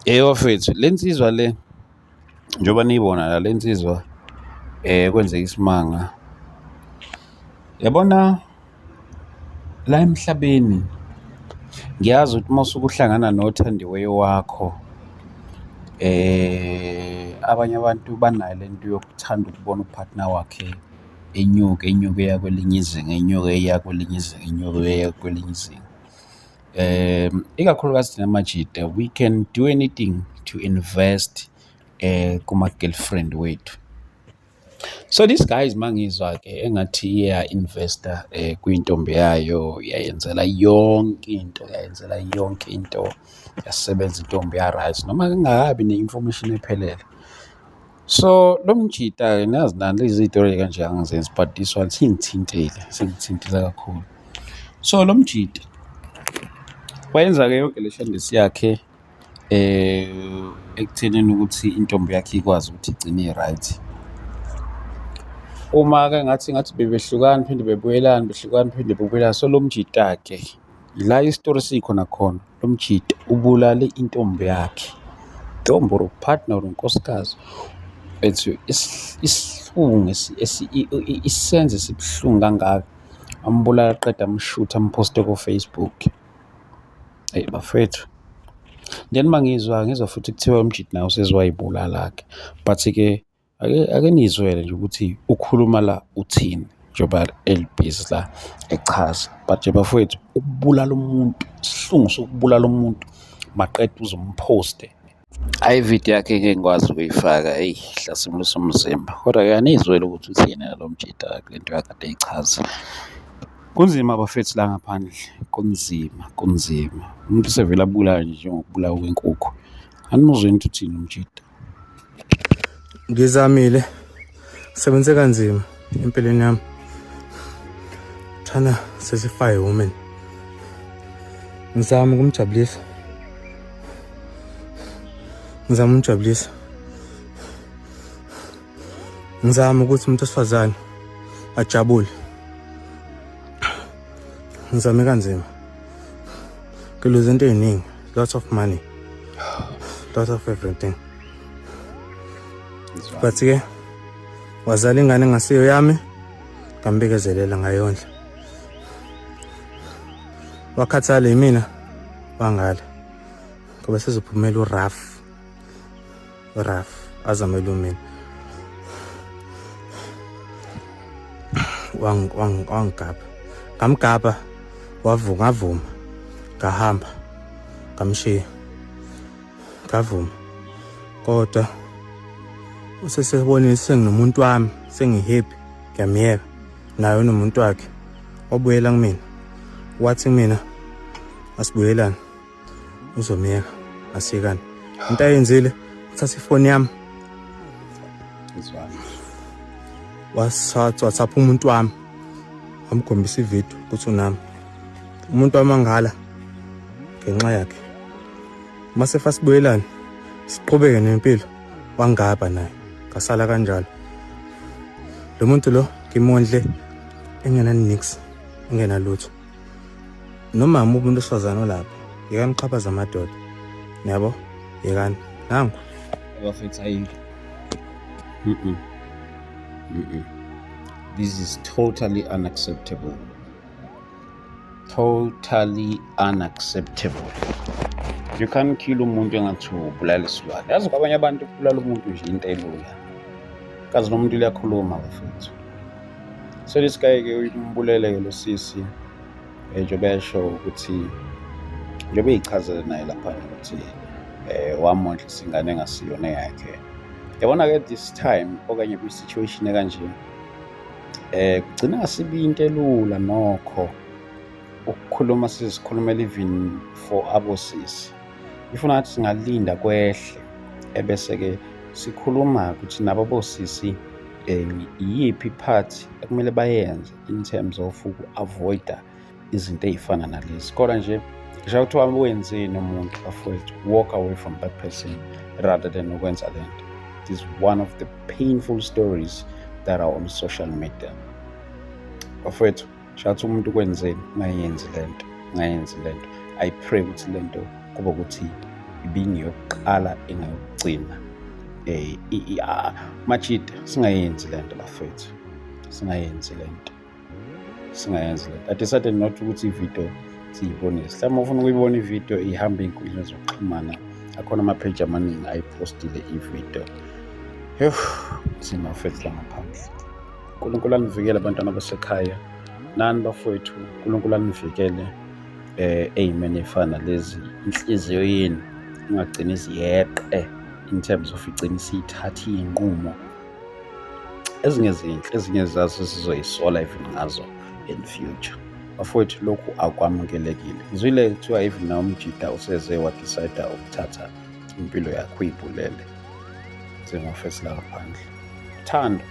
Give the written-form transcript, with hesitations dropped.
Yebo bafethu, le nsizwa le njengoba niyibona la, le nsizwa kwenzeka isimanga. Yabona la emhlabeni ngiyazi ukuthi uma usuke uhlangana nothandiweyo wakho abanye abantu banayo le nto yokuthanda ukubona u-partner wakhe enyuka enyuka eya kwelinye izinga, enyuka eya kwelinye izinga, enyuka eya kwelinye izinga. Ikakhulukazi thina majita, we can do anything to invest kuma-girlfriend wethu. So this guys mangizwa-ke engathi iya-invest-a kwintombi yayo, yayenzela yonke into, yayenzela yonke into, yasebenza intombi ya-right, noma ngingakabi ne-information ephelele. So lo mjita-ke niyazi nani lezi iy'tori ey'kanje angizenzi but this one singithintile, singithintile kakhulu. So lo mjita wayenza-ke yonke le shandisi yakhe ekuthenini ukuthi intombi yakhe ikwazi ukuthi igcine i-right. Uma-ke ngathi ngathi bebehlukana phinde bebuyelane, behlukana phinde bebuyelane. So lo mjita-ke la isitori sikhona khona, lo mjita ubulale intombi yakhe, ntombi or partner or unkosikazi. Mfethu, isihlungu isenzo esibuhlungu kangaka, ambulala aqede amshuthe amphoste ko-Facebook. Eyi bafethu, then uma ngizwa ngizwa futhi kuthiwa umjita naye useze way'bulala-ke, but-ke ake niy'zwele nje ukuthi ukhuluma la uthini njengoba elibhizi la echaza. But nje bafowethu, ukubulala umuntu, isihlungu sokubulala umuntu maqede uze umphoste. Hhayi, ividiyo yakhe ngeke ngikwazi ukuyifaka, eyi hlasimulisa umzimba, kodwa-ke aniyizwele ukuthi uthini lo mjita kule nto akade eyichaza. Kunzima bafethu la ngaphandle, kunzima, kunzima. Umuntu usevele abulawe nje njengokubulawa kwenkukhu. Animuzweni ukuthi uthini umjita. Ngizamile, sebenze kanzima empilweni yami. Trying to satisfy a woman. Ngizama ukumjabulisa. Ngizama ukumjabulisa. Ngizama ukuthi umuntu wesifazane ajabule. Ngizame kanzima. Ngiluze into ey'ningi, lots of money, lots of everything. But ke wazala ingane engasiyo yami, ngambekezelela ngayondla. Wakhathala yimina wangala ngoba sezophumela uRaf, uRaf azamele umina. Wangigabha, ngamgabha, wavuka, ngavuma, ngahamba, ngamshiya, ngavuma, kodwa usesebonile senginomuntu wami, sengi-happy, ngiyamyeka naye unomuntu wakhe. Wabuyela kumina, wathi kumina asibuyelane, uzomyeka, asiyekane. Into ayenzile, uthatha ifoni yami WhatsApp umuntu wami, wamkhombisa ividiyo ukuthi unami umuntu wami, angala ngenxa yakhe. Mase fasibuyelane siqhubeke nempilo, wangaba naye, ngasala kanjalo. Lo muntu lo ngimondle engena nix, engena lutho. Noma umuntu wesifazane olapha, yekani uxhaphaza amadoda, niyabo, yekani nangu. Bafethu, ayi. This is totally unacceptable. Totally unacceptable. You can't kill umuntu engathi ubulala isilwane. Yazi kwabanye abantu ukubulala umuntu nje into elula. Kazi lo muntu uyakhuluma bafethu. So this guy ke umbulele ke lo sisi, njengoba esho ukuthi, njengoba eyichazela naye laphana ukuthi wamondlisa ingane engasiyona eyakhe. Yabona ke this time okanye kwi-situation ekanje kugcina ngasibi into elula nokho ukukhuluma, sizikhulumela even for abosisi. Ifuna ngathi singalinda kwehle ebese-ke sikhuluma ukuthi nabo bosisi iyiphi part ekumele bayenze in terms of uku-avoid-a izinto ey'fana nalezi. Kodwa nje ngisho kuthiwa wenzeni umuntu bafowethu, walk away from that person rather than ukwenza le nto. It is one of the painful stories that are on social media. Bafowethu, shuthi umuntu kwenzeni, ungayenzi le nto, ungayenzi le nto. I pray ukuthi le nto kube ukuthi Ibingeyokuqala ingayokugcina. Eh majida, singayenzi lento bafethu, singayenzi lento, singayenzi lento. I decided not ukuthi ividiyo siyibonise. Mhlawumbe ufuna ukuyibona ividiyo, ihambe ey'nkundleni zokuxhumana, akhona ama-page amaningi ayiphostile ividiyo. Yoh, nzima bafethu la ngaphandle. uNkulunkulu anivikele abantwana basekhaya, nani bafowethu, uNkulunkulu anivikele ey'meni ey'fana nalezi. Inhliziyo yenu ingagcini iziyeqe in terms of igcine isiyithatha iy'nqumo ezingezinhle, ezinye zazo sizoyisola even ngazo in future. Bafowethu, lokhu akwamukelekile. Ngizwile kuthiwa even nawo umjida useze wa-decide ukuthatha impilo yakhe, uyibulele. Njengo-first la ngaphandle. Thando.